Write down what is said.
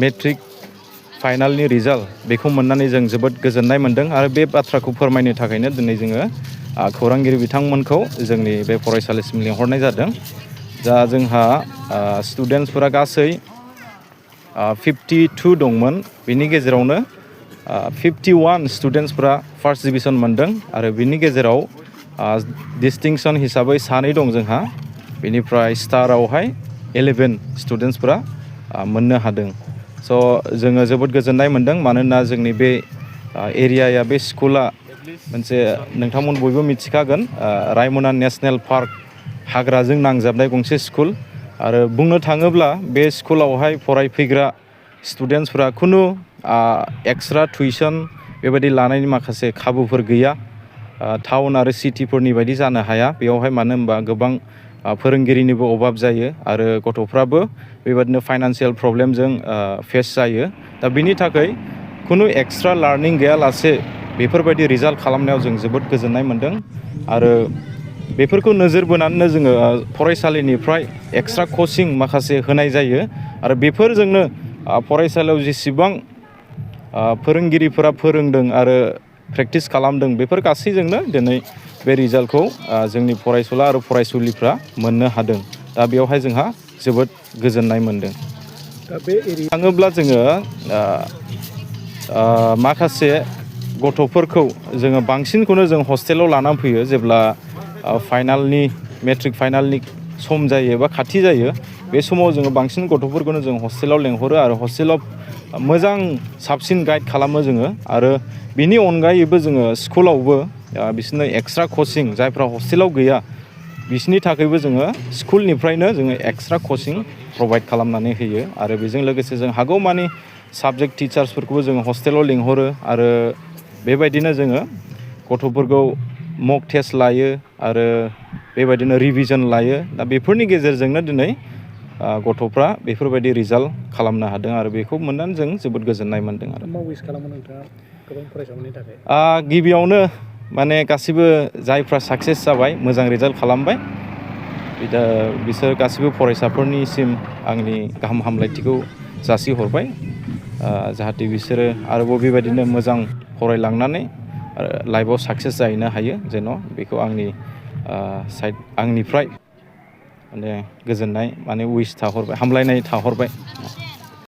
Matric फाइनालनि result बेखौ मोननानै जों जोबोद गोजोननाय मोनदों आरो बे बाथ्राखौ फोरमायनो थाखायनो दिनै जोङो खौरांगिरि बिथांमोनखौ जोंनि बे फरायसालिसिम लिंहरनाय जादों। दा जोंहा स्टुडेन्टसफोरा गासै 52 दंमोन। बिनि गेजेरावनो 51 स्टुडेन्टसफोरा फार्स्ट डिभिजन मोनदों आरो बिनि गेजेराव डिस्टिंसन हिसाबै सानै दं जोंहा। बेनिफ्राय स्टारावहाय 11 स्टुडेन्टसफोरा मोननो हादों। स' जोङो जोबोद गोजोननाय मोनदों मानोना जोंनि बे एरियाया बे स्कुला मोनसे नोंथांमोन बयबो मिथिखागोन रायमना नेसनेल पार्क हाग्राजों नांजाबनाय गंसे स्कुल आरो बुंनो थाङोब्ला बे स्कुलावहाय फरायफैग्रा स्टुडेन्टसफोरा खुनु एक्सट्रा टिउसन बेबायदि लानायनि माखासे खाबुफोर गैया। टाउन आरो सिटिफोरनि बायदि जानो हाया बेयावहाय मानो होनबा गोबां फोरोंगिरिनिबो अभाब जायो आरो गथ'फ्राबो बेबादिनो फाइनान्सियेल प्रब्लेमजों फेस जायो। दा बिनि थाखाय खुनु एक्सट्रा लार्निं गैयालासे बेफोरबायदि रिजाल्ट खालामनायाव जों जोबोद गोजोननाय मोनदों आरो बेफोरखौ नोजोर बोनानैनो जोङो फरायसालिनिफ्राय एक्सट्रा कचिं माखासे होनाय जायो आरो बेफोरजोंनो फरायसालियाव जेसेबां फोरोंगिरिफोरा फोरोंदों आरो प्रेक्टिस खालामदों बेफोर गासैजोंनो दिनै बे रिजाल्टखौ जोंनि फरायसुला आरो फरायसुलिफ्रा मोननो हादों। दा बेवहाय जोंहा जोबोद गोजोननाय मोनदों। दा बे एरिया थाङोब्ला जोङो माखासे गथ'फोरखौ जोङो बांसिनखौनो जों हस्टेलाव लानानै फैयो जेब्ला फाइनालनि मेट्रिक फाइनालनि सम जायो बा खाथि जायो बे समाव जोङो बांसिन गथ'फोरखौनो जों हस्टेलाव लेंहरो आरो हस्टेलाव मोजां साबसिन गाइड खालामो जोङो आरो बिनि अनगायैबो जोङो स्कुलावबो बिसोरनो एक्सट्रा कचिं जायफ्रा हस्टेलाव गैया बिसोरनि थाखायबो जोङो स्कुलनिफ्रायनो जोङो एक्सट्रा कचिं प्रभाइड खालामनानै होयो आरो बेजों लोगोसे जों हागौमानि साबजेक्ट टिचार्सफोरखौबो जोङो हस्टेलाव लिंहरो आरो बेबायदिनो जोङो गथ'फोरखौ मक टेस्ट लायो आरो बेबायदिनो रिभिजन लायो। दा बेफोरनि गेजेरजोंनो दिनै गथ'फ्रा बेफोरबायदि रिजाल्ट खालामनो हादों आरो बेखौ मोननानै जों जोबोद गोजोननाय मोनदों आरो मा उइस खालामो नोंथाङा गोबां फरायसाफोरनि थाखाय? गिबियावनो माने गासिबो जायफ्रा साक्सेस जाबाय मोजां रिजाल्ट खालामबाय बिसोर गासिबो फरायसाफोरनिसिम आंनि गाहाम हामलायथिखौ जासिहरबाय जाहाथे बिसोरो आरोबाव बेबायदिनो मोजां फरायलांनानै लाइफआव साक्सेस जाहैनो हायो जेन' बेखौ आंनिफ्राय माने गोजोननाय माने उइस थाहरबाय हामलायनाय थाहरबाय।